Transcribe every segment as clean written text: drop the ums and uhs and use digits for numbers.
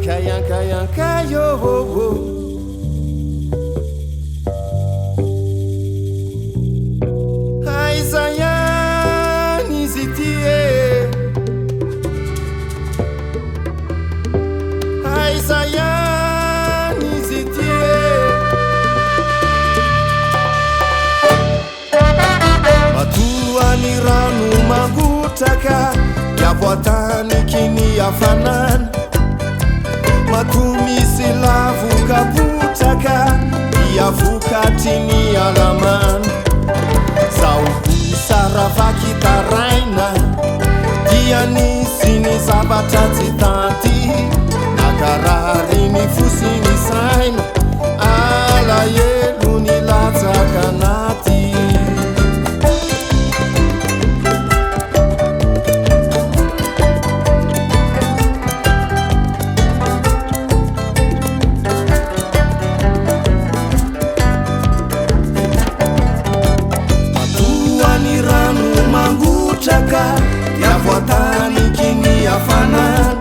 Ankay ankay ankay ô ô ô. Aiza ihany izy ity e? Aiza ihany izy ity e? Matoa ny rano mangotraka dia voataniky ny hafanana. Matoa misy lavoka potraka dia vokatry ny alamana. Zaho kosa raha vaky taraina dia nisy ny zavatra tsy tanty. Nakarary ny fo sy ny saina, alahelo ny latsaka anaty. Matoa ny rano mangotraka dia voataniky ny hafanana.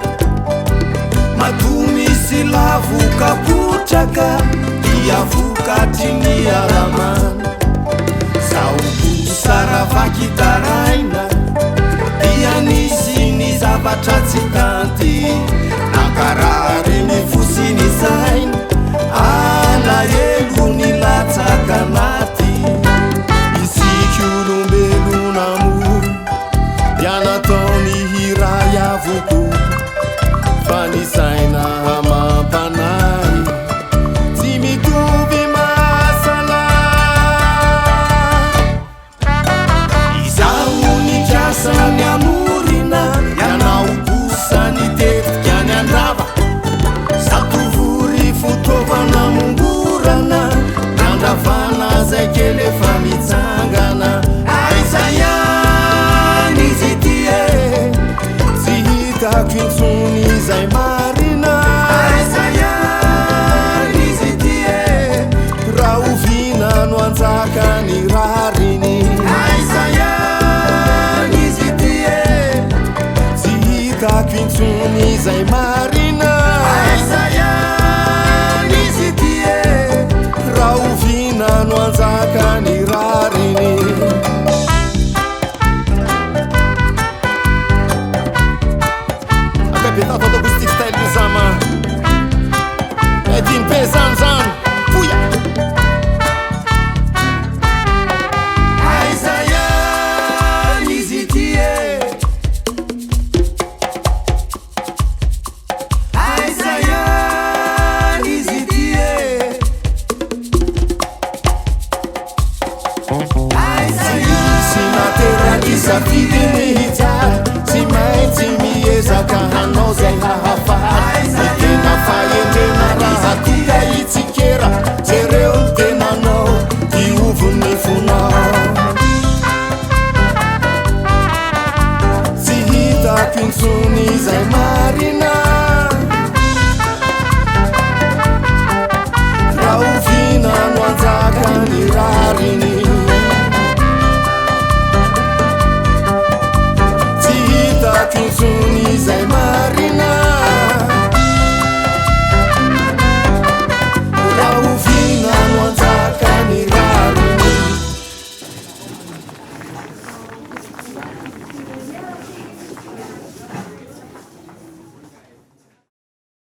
Matoa misy lavoka potraka dia vokatry ny alamana. Zaho kosa raha vaky taraina dia nisy ny zavatra tsy tanty. Nankarary ny fo sy ny saina, alahelo ny latsaka anaty. Isika olombelona moa dia nataony hiray avokoa, fa ny saina amam-panahy tsy mitovy masala. Izaho nikasa ny hanorina, ianao kosa nitetika ny handrava. Zatovory fotoavana mongorana, nandravana zay kely efa mitsangana. Aiza ihany izy ity e? Tsy hitako intsony izay marina. Aiza ihany izy ity e? Rahoviana no hanjaka ny rariny? Aiza ihany izy ity e? Tsy hitako intsony izay marina. Aiza ihany izy ity e? Rahoviana no hanjaka ny rariny? Akay be tato ataoko stick style io zama. Eh, dimy be zany zany.